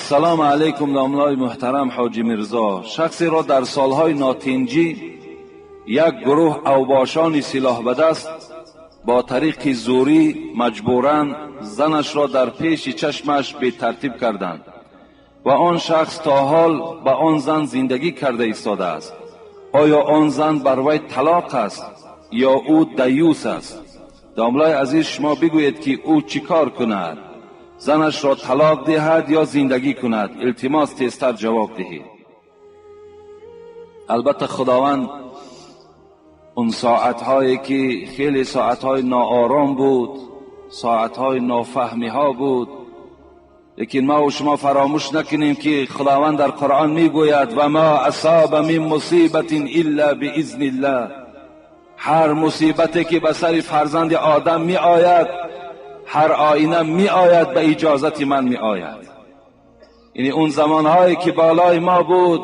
Ассалому алайкум, домлаи муҳтарам Ҳоҷи Мирзо. Шахсеро дар солҳои нотинҷӣ як гурӯҳ авбошони силоҳ ба даст бо тариқи зӯрӣ маҷбуран занашро дар пеши чашмаш бетартиб карданд ва он шахс то ҳол ба он зан зиндагӣ карда истодааст. Оё он зан бар вай талоқ аст ё ӯ даюс аст? Домлаи азиз, шумо бигӯед, ки ӯ чӣ кор кунад? Занашро талоқ диҳад ё зиндагӣ кунад? Илтимос, тезтар ҷавоб диҳед. Албатта, худованд он соатҳое ки хеле соатҳои ноором буд, соатҳои нофаҳмиҳо буд, лекин ма шумо фаромӯш накунем, ки худованд дар Қуръон мегӯяд: «Ва ма асоба мин мусибатин илла биизниллаҳ». Ҳар мусибате ки ба сари фарзанди одам меояд, ҳар оина меояд, ба иҷозати ман меояд. Яъне он замонҳое ки болои мо буд,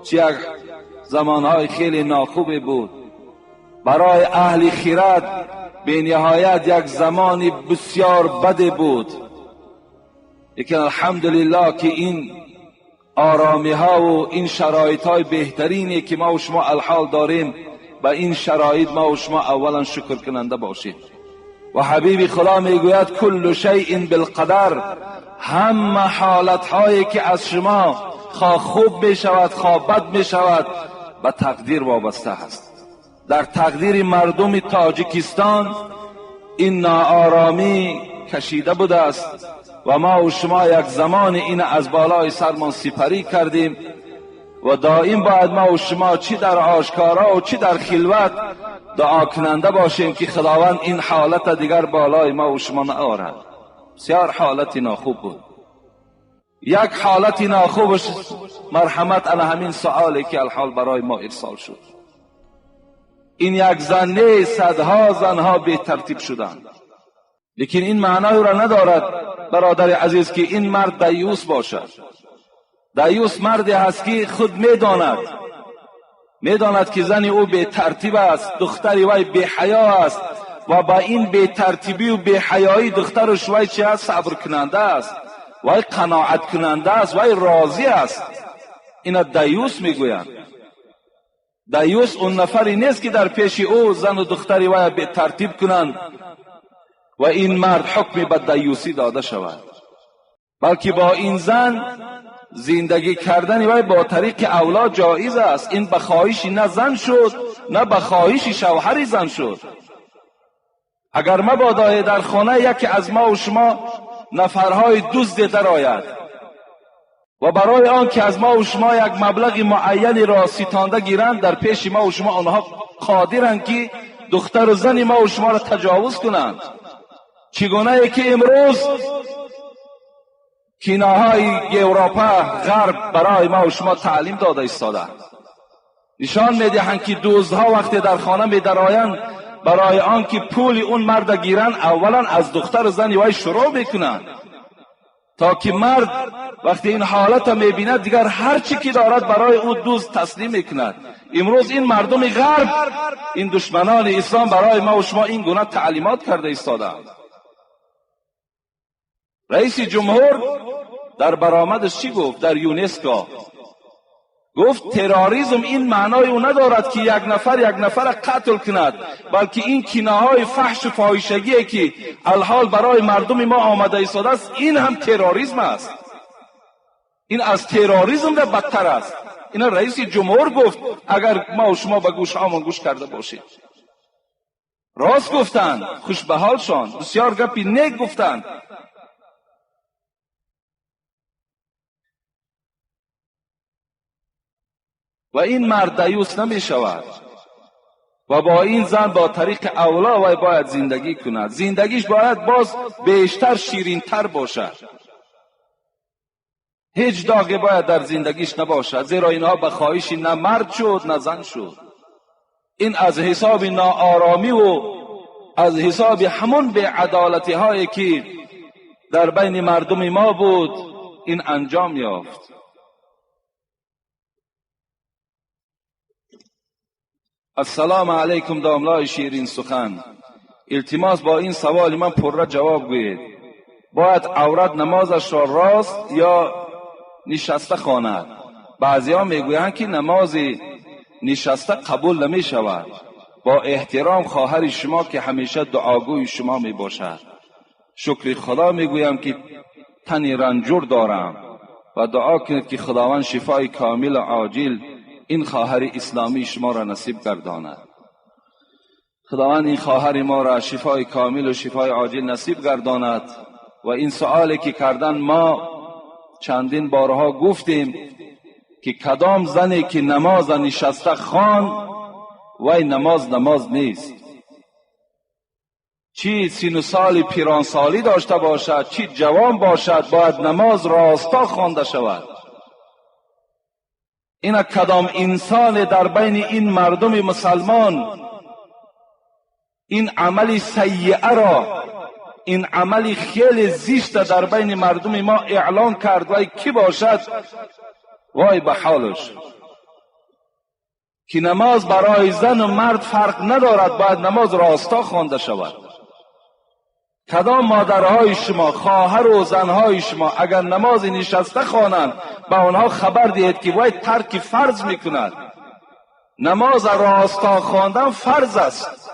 чи як замонҳои хеле нохубе буд, барои аҳли хирад бениҳоят як замони бисёр баде буд. Лекин алҳамдулиллоҳ, ки ин оромиҳову ин шароитҳои беҳтарине ки мо шумо алҳол дорем, ба ин шароит мо шумо аввалан шукркунанда бошем. Ва ҳабиби худо мегӯяд: «Куллу шайъин билқадар». Ҳама ҳолатҳое ки аз шумо хоҳ хуб мешавад, хоҳ бад мешавад, ба тақдир вобаста аст. Дар тақдири мардуми Тоҷикистон ин нооромӣ кашида будааст ва мо шумо як замони ин аз болои сармон сипарӣ кардем. Ва доим бояд мо шумо чӣ дар ошкоро ва чӣ дар хилват дуокунанда бошем, ки худованд ин ҳолата дигар болои мо шумо наорад. Бисёр ҳолати нохуб буд. Як ҳолати нохубаш, марҳамат, ана ҳамин суоле ки алҳол барои мо ирсол шуд. Ин як зан нест, садҳо занҳо бетартиб шуданд. Лекин ин маъноеро надорад, бародари азиз, ки ин мард даюс бошад. Даюс марде ҳаст, ки худ медонад, ки зани ӯ бетартиб аст, духтари вай беҳаё аст ва ба ин бетартибию беҳаёии духтараш вай чи аст? Сабркунанда аст, вай қаноаткунанда аст, вай розӣ аст. Ина даюс мегӯянд. Даюс он нафаре нест, ки дар пеши ӯ зану духтари вай бетартиб кунанд ва ин мард ҳукми ба даюсӣ дода шавад, балки бо ин зан зиндагӣ кардани вай бо тариқи авло ҷоиз аст. Ин ба хоҳиши на зан шуд, на ба хоҳиши шавҳари зан шуд. Агар мабодое дар хона яке аз мову шумо нафарҳои дузде дарояд ва барои он ки аз мову шумо як маблағи муайянеро ситонда гиранд, дар пеши мову шумо онҳо қодиранд, ки духтару зани мову шуморо таҷовуз кунанд. Чӣ гунае ки имрӯз киноҳои Европа, ғарб барои мову шумо таълим дода истодаанд, нишон медиҳанд, ки дуздҳо вақте дар хона медароянд, барои он ки пули он марда гиранд, аввалан аз духтару зани вай шурӯъ мекунанд, то ки мард вақте ин ҳолата мебинад, дигар ҳар чӣ ки дорад, барои ӯ дузд таслим мекунад. Имрӯз ин мардуми ғарб, ин душманони ислом барои мову шумо ин гуна таълимот карда истодаанд. Раиси ҷумҳур дар баромадаш чӣ гуфт дар ЮНЕСКО? Гуфт: терроризм ин маънои ӯ надорад, ки як нафар як нафара қатл кунад, балки ин киноҳои фаҳшу фоҳишагие ки алҳол барои мардуми мо омада истодааст, ин ҳам терроризм аст, ин аз терроризм да бадтар аст. Ина раиси ҷумҳур гуфт, агар мо шумо ба гӯшҳомон гӯш карда бошед. Рост гуфтанд, хушбаҳолшон, бисёр гапи нек гуфтанд. Ва ин мард даюс намешавад ва бо ин зан бо тариқи авло вай бояд зиндагӣ кунад. Зиндагиш бояд боз бештар ширинтар бошад. Ҳеҷ доғе бояд дар зиндагиш набошад, зеро инҳо ба хоҳиши на мард шуд, на зан шуд. Ин аз ҳисоби нооромиву аз ҳисоби ҳамон беадолатиҳое ки дар байни мардуми мо буд, ин анҷом ёфт. Ассалому алайкум, домлои ширин сухан. Илтимос, бо ин саволи ман пурра ҷавоб гӯед. Бояд аврат намозашро рост ё نشسته خواند. بعضی ها میگویند که نماز نشسته قبول نمی شود. با احترام خواهر شما که همیشه دعاگوی شما می باشد، شکر خدا میگویم که تنی رنجور دارم و دعا کنید که خداوند شفای کامل و عاجل این خواهر اسلامی شما را نصیب گرداند. خداوند این خواهر ما را شفای کامل و شفای عاجل نصیب گرداند. و این سوالی که کردن، ما چندین بارها گفتیم که کدام زنی که نماز نشسته خوان، وی نماز نماز نیست. چی سین و سال پیرانسالی داشته باشد، چی جوان باشد، باید نماز راستا خوانده شود. این کدام انسان در بین این مردم مسلمان این عمل سیئه را، این عمل خیلی زشت در بین مردم ما اعلان کرد، وای کی باشد؟ وای به حالش که نماز برای زن و مرد فرق ندارد، باید نماز راستا خوانده شود. کدام مادرهای شما، خواهر و زنهای شما اگر نماز نشسته خوانند، به آنها خبر دهید که وای ترک فرض میکند. نماز راستا خواندن فرض است.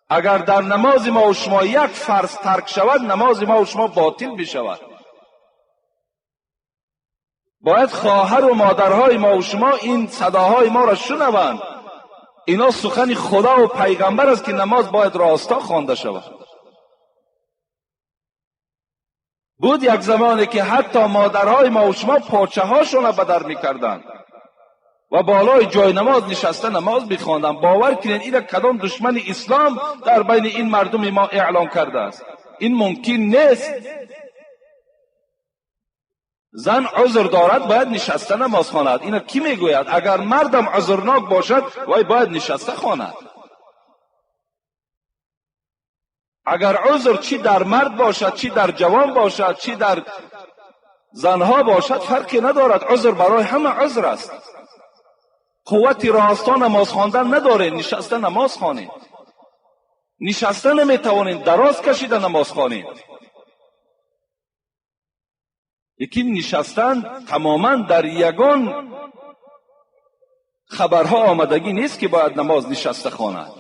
اگر در نماز ما و شما یک فرض ترک شود، نماز ما و شما باطل میشود. باید خواهر و مادرهای ما و شما این صداهای ما را شنوند. اینا سخن خدا و پیغمبر است که نماز باید راستا خوانده شود. بود یک زمانی که حتی مادرهای ما و شما پاچه هاشون را بدر میکردند و بالای جای نماز نشسته نماز میخواندند. باور کنید این کدام دشمن اسلام در بین این مردم ما اعلام کرده است. این ممکن نیست. زن عذر دارد، باید نشسته نماز خواند. اینو کی میگوید؟ اگر مردم عذرناک باشد، وای باید نشسته خواند. اگر عذر چی در مرد باشد، چی در جوان باشد، چی در زنها باشد، فرقی ندارد. عذر برای همه عذر است. قوت راستا نماز خواندن نداره، نشسته نماز خوانید. نشسته نمیتوانید، دراز کشیده نماز خوانید. یکی نشستن تماما در یگان خبرها آمدگی نیست که باید نماز نشسته خواند.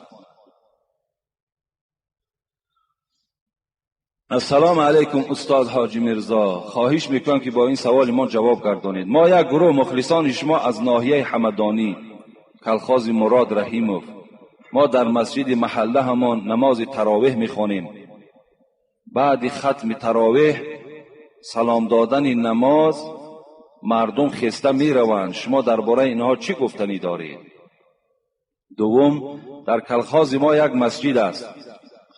السلام علیکم استاد حاجی میرزا، خواهش میکنم که با این سوال ما جواب گردانید. ما یک گروه مخلصان شما از ناحیه حمدانی، کلخاز مراد رحیموف، ما در مسجد محله همان نماز تراویح میخوانیم. بعد ختم تراویح سلام دادن نماز مردم خسته میروند. شما درباره اینها چی گفتنی دارید؟ دوم، در کلخاز ما یک مسجد است.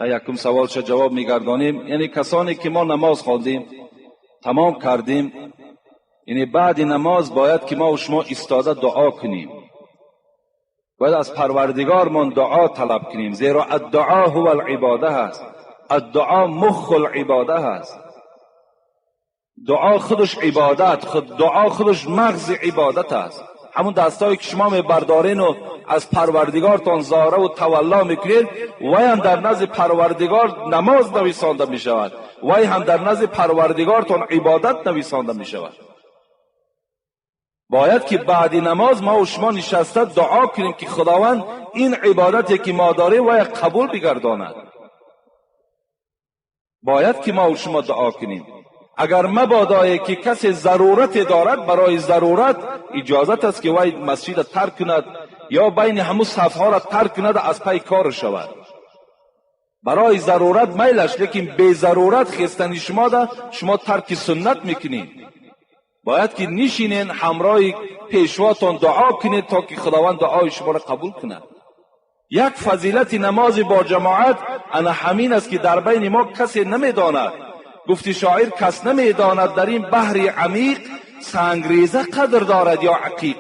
یکم سوال چه جواب میگردانیم. یعنی کسانی که ما نماز خواندیم تمام کردیم، یعنی بعد نماز باید که ما و شما ایستاده دعا کنیم، باید از پروردگارمان دعا طلب کنیم، زیرا الدعا هو العباده هست. الدعا مخ العباده هست. دعا خودش عبادت، خود دعا خودش مغز عبادت است. همون دستایی که شما میبردارین و از پروردگارتان زاره و تولا میکنین، وای هم در نزد پروردگار نماز نویسانده میشود، وای هم در نزد پروردگارتان عبادت نویسانده میشود. باید که بعد نماز ما و شما نشسته دعا کنیم که خداوند این عبادتی که ما داریم وای قبول بگرداند. باید که ما و شما دعا کنیم. اگر مبادای که کسی ضرورت دارد، برای ضرورت اجازت است که وای مسجد ترک کند یا بین همو صفها را ترک کند از پی کار شود. برای ضرورت میلش، لیکن بی ضرورت خستنی شما ده، شما ترک سنت میکنید. باید که نشینین همراه پیشواتان دعا کنید تا که خداوند دعای شما را قبول کند. یک فضیلت نماز با جماعت انا همین است که در بین ما کسی نمیداند. گفتی شاعر کس نمیداند در این بحر عمیق سنگریزه قدر دارد یا عقیق.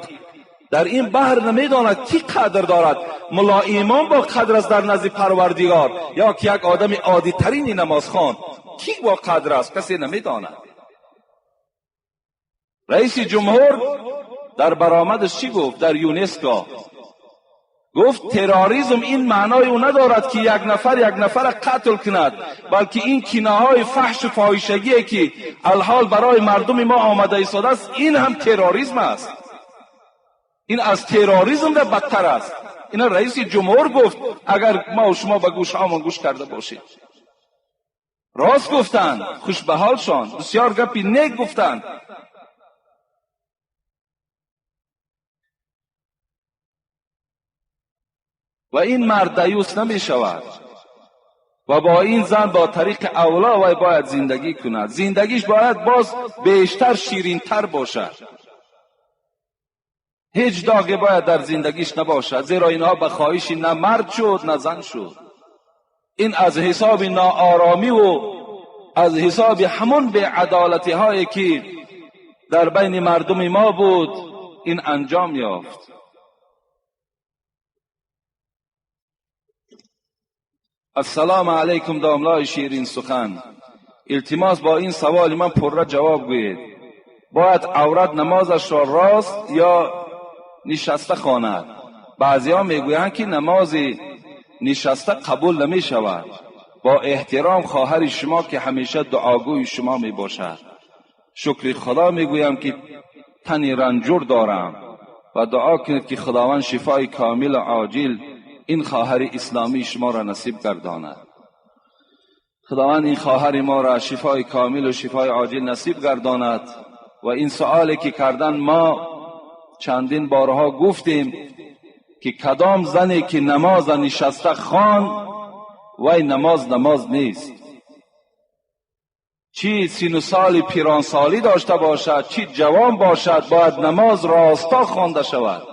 در این بحر نمیداند کی قدر دارد، ملا ایمان با قدر است در نزد پروردگار یا که یک آدم عادی ترین نمازخوان کی با قدر است، کسی نمیداند. رئیس جمهور در برآمدش چی گفت در یونسکو؟ گفت تروریسم این معنای او ندارد که یک نفر یک نفر قتل کند، بلکه این کینه های فحش و فاحشگی که الحال برای مردم ما آمده ایستاده است، این هم تروریسم است. این از تروریسم را بدتر است. اینا رئیس جمهور گفت، اگر ما و شما به گوش هامان گوش کرده باشید. راست گفتند، خوش به حالشان، بسیار گپی نیک گفتند. و این مرد دیوس نمی شود و با این زن با طریق اولا وی باید زندگی کند. زندگیش باید باز بیشتر شیرین تر باشد. هیچ داغی باید در زندگیش نباشد، زیرا اینها به خواهش نه مرد شد نه زن شد. این از حساب ناآرامی و از حساب همون بی‌عدالتی هایی که در بین مردم ما بود این انجام یافت. السلام علیکم داملای شیرین سخن، التماس با این سوال من پرره جواب گویید. باید عورت نمازش را راست یا نشسته خواند؟ بعضی ها میگویند که نماز نشسته قبول نمی شود. با احترام خواهر شما که همیشه دعاگوی شما می باشد، شکر خدا میگویم که تنی رنجور دارم و دعا کنید که خداوند شفای کامل و عاجل این خواهر اسلامی شما را نصیب گرداند. خداوند این خواهر ما را شفای کامل و شفای عاجل نصیب گرداند. و این سوالی که کردن، ما چندین بارها گفتیم که کدام زنی که نماز نشسته خوان، وی نماز نماز نیست. چی سین و سال پیرانسالی داشته باشد، چی جوان باشد، باید نماز راستا خوانده شود.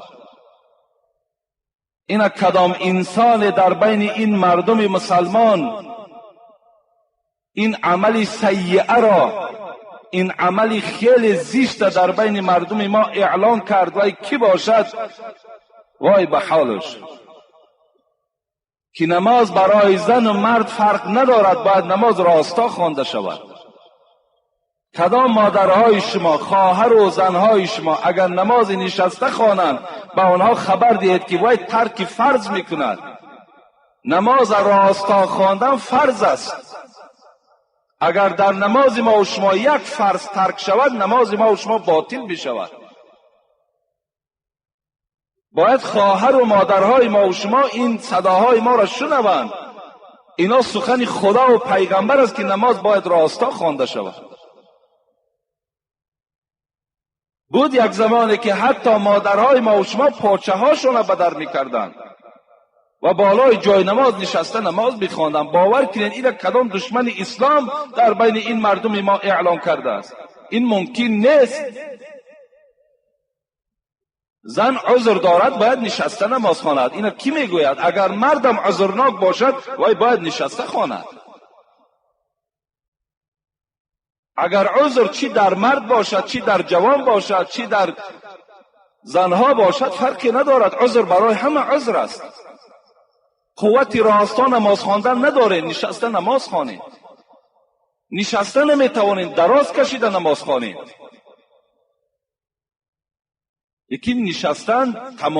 این کدام انسان در بین این مردم مسلمان این عمل سیئه را، این عمل خیلی زشت در بین مردم ما اعلان کرد، وای کی باشد وای به حالش. که نماز برای زن و مرد فرق ندارد، باید نماز راستا خوانده شود. کدام مادرهای شما، خواهر و زنهای شما اگر نماز نشسته خوانند، به آنها خبر دهید که وای ترک فرض میکند. نماز راستا خواندن فرض است. اگر در نماز ما و شما یک فرض ترک شود، نماز ما و شما باطل میشود. باید خواهر و مادرهای ما و شما این صداهای ما را شنوند. اینا سخن خدا و پیغمبر است که نماز باید راستا خوانده شود. بود یک زمانی که حتی مادرهای ما و شما پاچه هاشون را بدر میکردند و بالای جای نماز نشسته نماز میخواندند. باور کنید این کدام دشمن اسلام در بین این مردم ما اعلام کرده است. این ممکن نیست. زن عذر دارد، باید نشسته نماز خواند. اینو کی میگوید؟ اگر مردم عذرناک باشد، وای باید نشسته خواند. اگر عذر چی در مرد باشد، چی در جوان باشد، چی در زنها باشد، فرقی ندارد. عذر برای همه عذر است. قوت راستا نماز خواندن نداره، نشسته نماز خوانید. نشسته نمیتوانید، دراز کشیده نماز خوانید. یکی نشستن تمام